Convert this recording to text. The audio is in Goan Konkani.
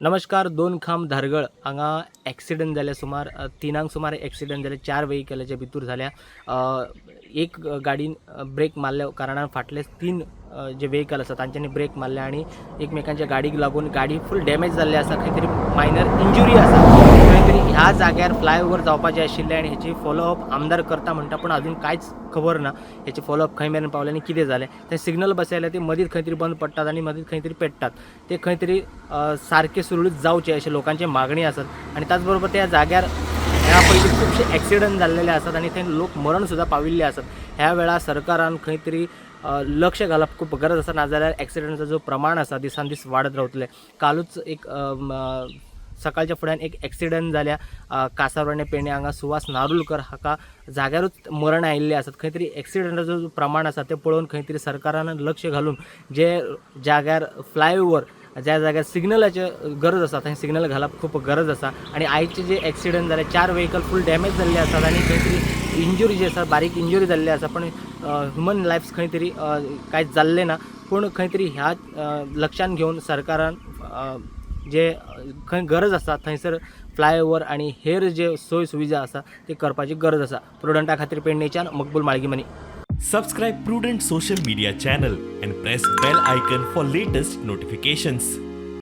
नमस्कार. दोन खांब धारगळ हांगा एक्सिडंट जाले. सुमार 3 सुमार एक्सिडंट जाले. चार वेहिकलाच्या भितूर जाल्या. एक गाडीन ब्रेक मारल्या कारणान फाटले तीन जे वेहिकल आसा तांच्यांनी ब्रेक मारले आनी एकमेकांच्या गाडीक लागून गाडी फूल डॅमेज जाल्ली आसा. खंय तरी मायनर इंजुरी आसा. खंय तरी ह्या जाग्यार फ्लायओवर जावपाचें आशिल्लें आनी हेची फॉलोअप आमदार करता म्हणटा, पूण अजून कांयच खबर ना हेची फॉलोअप खंय मेरेन पावलें आनी कितें जालें. ते सिग्नल बसयले, ते मदींच खंय तरी बंद पडटात आनी मदींच खंय तरी पेट्टात. ते खंय तरी सारके सुरळीत जावचे अशें लोकांची मागणी आसत. आनी त्याच बरोबर त्या जाग्यार ह्या पयलीं खुबशे एक्सिडंट जाल्लेले आसात आनी थंय लोक मरण सुद्दां पाविल्ले आसात. ह्या वेळार सरकारान खंय तरी लक्ष घालप खूब गरज आसा, नाजाल्यार एक्सिडंटाचो जो प्रमाण आसा दिसान दीस वाडत रावतलें. कालूच एक सकाळच्या फुड्यान एक एक्सिडंट जाल्या कासारवाणे पेणे हांगा. सुहास नारुलकर हाका जाग्यारूच मरण आयिल्लें आसात. खंय तरी एक्सिडंटाचो जो प्रमाण आसा तें पळोवन खंय तरी सरकारान लक्ष घालून जे जाग्यार फ्लायओवर, ज्या जाग्यार सिग्नलाचे गरज आसा, थंय सिग्नल घालप खूब गरज आसा. आनी आयचे जे एक्सिडंट जाले, चार वेहिकल फूल डॅमेज जाल्ले आसात आनी खंय तरी इंजुरी जी आसा, बारीक इंजुरी जाल्ली आसा, पण ह्युमन लायफ्स खंय तरी कांयच जाल्लें ना. पूण खंय तरी ह्या लक्षान घेवन सरकारान जे खंय गरज आसा थंयसर फ्लायओवर आनी हेर जे सोय सुविधा आसा ती करपाची गरज आसा. प्रुडंटा खातीर पेडणेच्यान मकबूल माळगीमनी. Subscribe Prudent social media channel and press bell icon for latest notifications.